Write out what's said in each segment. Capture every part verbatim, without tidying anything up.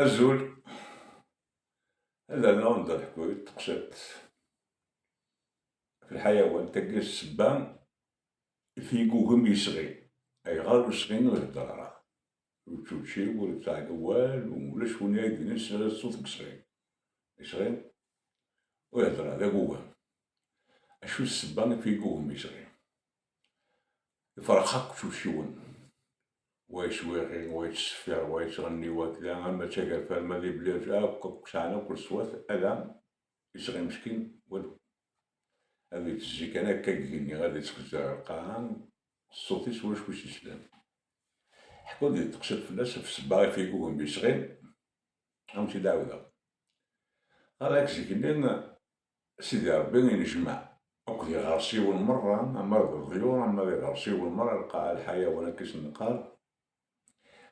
Azul. Ad rnuɣ-d ad ḥkuɣ teqsiṭ f lḥayawan tagi, ssebba i t-yegugem yesɣi. Ayɣer ur sɣin ur heddeṛ ara? Ur ččuččiw, ur yettaɛeg awal, ulac win ara d-yinin sɛiɣ ṣṣut deg sɣi. Isɣi ur iheddeṛ ara, d agugam. Acu ssebba i t-yegugem yesɣi? Ifreq akk ččuččiwen. Wa yettwiɣi, wa yettṣeffir, wa yettɣenni, wa kda, ama d tagerfa, ama d iblir, akk, akk sɛan akk leṣwat, ala isɣi meskin, walu. Ad ittezzi kan akka deg igenni, ad ittxezziṛ ar lqaɛa, ṣṣut-is ulac wi s-yeslan. Ḥku-d di teqsiṭ fell-as, ɣef ssebba i t-yegugem yesɣi, ad wen-tt-id-ɛawdeɣ. Ɣer ak zik-nni, Sidi Ṛebbi inejmeɛ akked iɣersiwen merra, ama d leḍyur, ama d iɣersiwen merra, lqaɛa, lḥayawan, akka i sen-neqqar,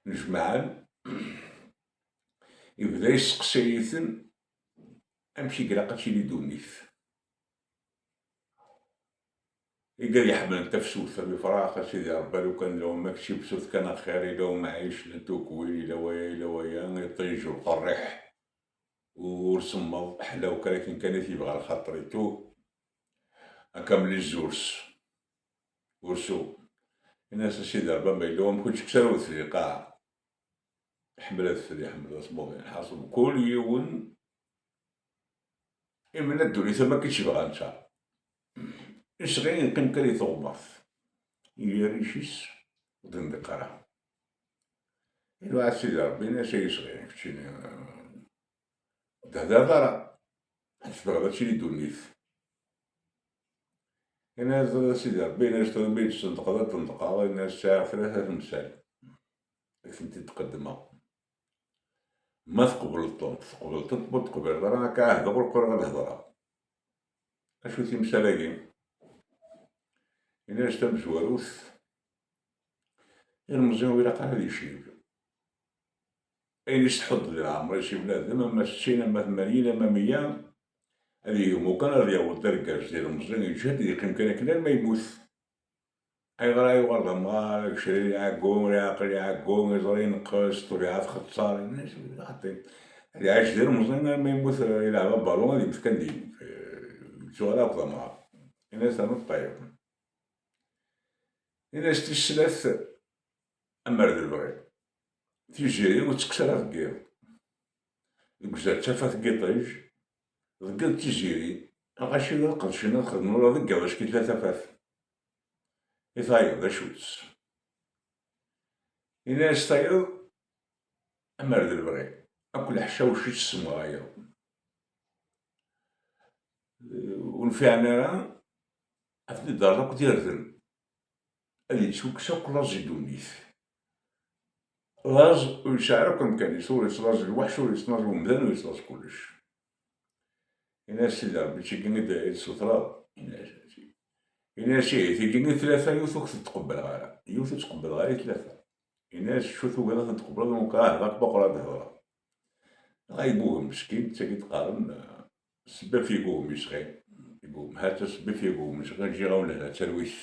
nejmaɛen, ibda yesteqsay-iten amek i ilaq ad tili ddunit. I ad iḥemmlen tafsut, am ifrax, a Sidi Ṛebbi, a lukan lawma kečč ibsut kan axir, ila umɛic, la tukwin, ila waya, ila waya, iṭij, uqerriḥ, ur semmeḍ, ḥlaw kan akken kan i t-yebɣa lxaṭer itu, akamel izzurs, ursu. Ini-as, a Sidi Ṛebbi, ma yella wamek ur ttekkes ara udfel i lqaɛa. Iḥemmel adfel, iḥemmel asmuḍin. Lḥaṣel, kul yiwen imenna ddunit am akken i tt-yebɣa netta. Isɣi yeqqim kan di tɣemmert, ili arric-is, ur d-yenṭiq ara. Iluɛa Sidi Ṛebbi, ini-as, ay isɣi, keččini, ur d-thedreḍ ara, tebɣiḍ ad tili ddunit. Ini-as, a Sidi Ṛebbi, ini-as, tura mi d-tnṭqeḍ ad d-nṭqeɣ, ini-as, sɛiɣ tlata temsal, ad tent-id-qeddmeɣ. Ma tqebleḍ-tent, tqebleḍ-tent, ma ur teqbileḍ ara, akka ɛehdeɣ ur qriɣ ad hedreɣ. Acu timsal-agi? Ini-as tamezwarut, ilemẓi ur ilaq ara ad icib. Ayen i s-tḥudd di leɛmer-is i bnadem, ama settin, ama tmanyin, ama meyya, ad yegmu kan ad yaweḍ d argaz d ilemẓi, yeǧhed, yeqqim kan akken arma yemmut. Ayɣer ara yuɣal d amɣar, agecrir iɛeggu, ur iɛqil iɛeggu, iẓri ineqqes, ṭṭbiɛa txeṣṣer, xaṭi. Ad iɛic d ilemẓi arma yemmut, eh, ilɛeb abalun, ad yemmet kan din. Eh, yettuɣal akk d amɣar. Ini-as ternuḍ ṭṭayef. Ini-as tis snat, amer d lebɣi. Tiziri ur ttekkes ara deg yiḍ. Deg uzal d tafat n yiṭij, deg yiḍ d tiziri, lɣaci ad qedcen ad xedmen ula deg yiḍ acki tella tafat. I tayeḍ, d acu-tt? Ini-as tayeḍ, amer d lebɣi, akk leḥcawec i tessemɣayeḍ. Ur nfiɛen ara, ad ten-id-terreḍ akk d irden. Ad yettwakkes akk laẓ i ddunit. Laẓ ur yesɛi ara akk amkan-is, ur yettlaẓ lweḥc, ur yettlaẓ umdan, ur yettlaẓ kullec. Ini-as Sidi Ṛebbi, d tigi i d-, i d-tessutreḍ? Ini-as, ini-as, ihi, tigi i tlata, yiwet ur k-tent-qebbleɣ ara. Yiwet ur tt-qebbleɣ ara i tlata. Ini-as, acu tugiḍ ad tent-tqebbleḍ, nekk ɛehdeɣ-k ma ur ad hedreɣ. Dɣa yeggugem meskin, d tagi d-qqaren, eh, sebba f yeggugem yesɣi. Yeggugem, ha-tt-a sebba f yeggugem yesɣi, ǧǧiɣ-awen lehna d talwit.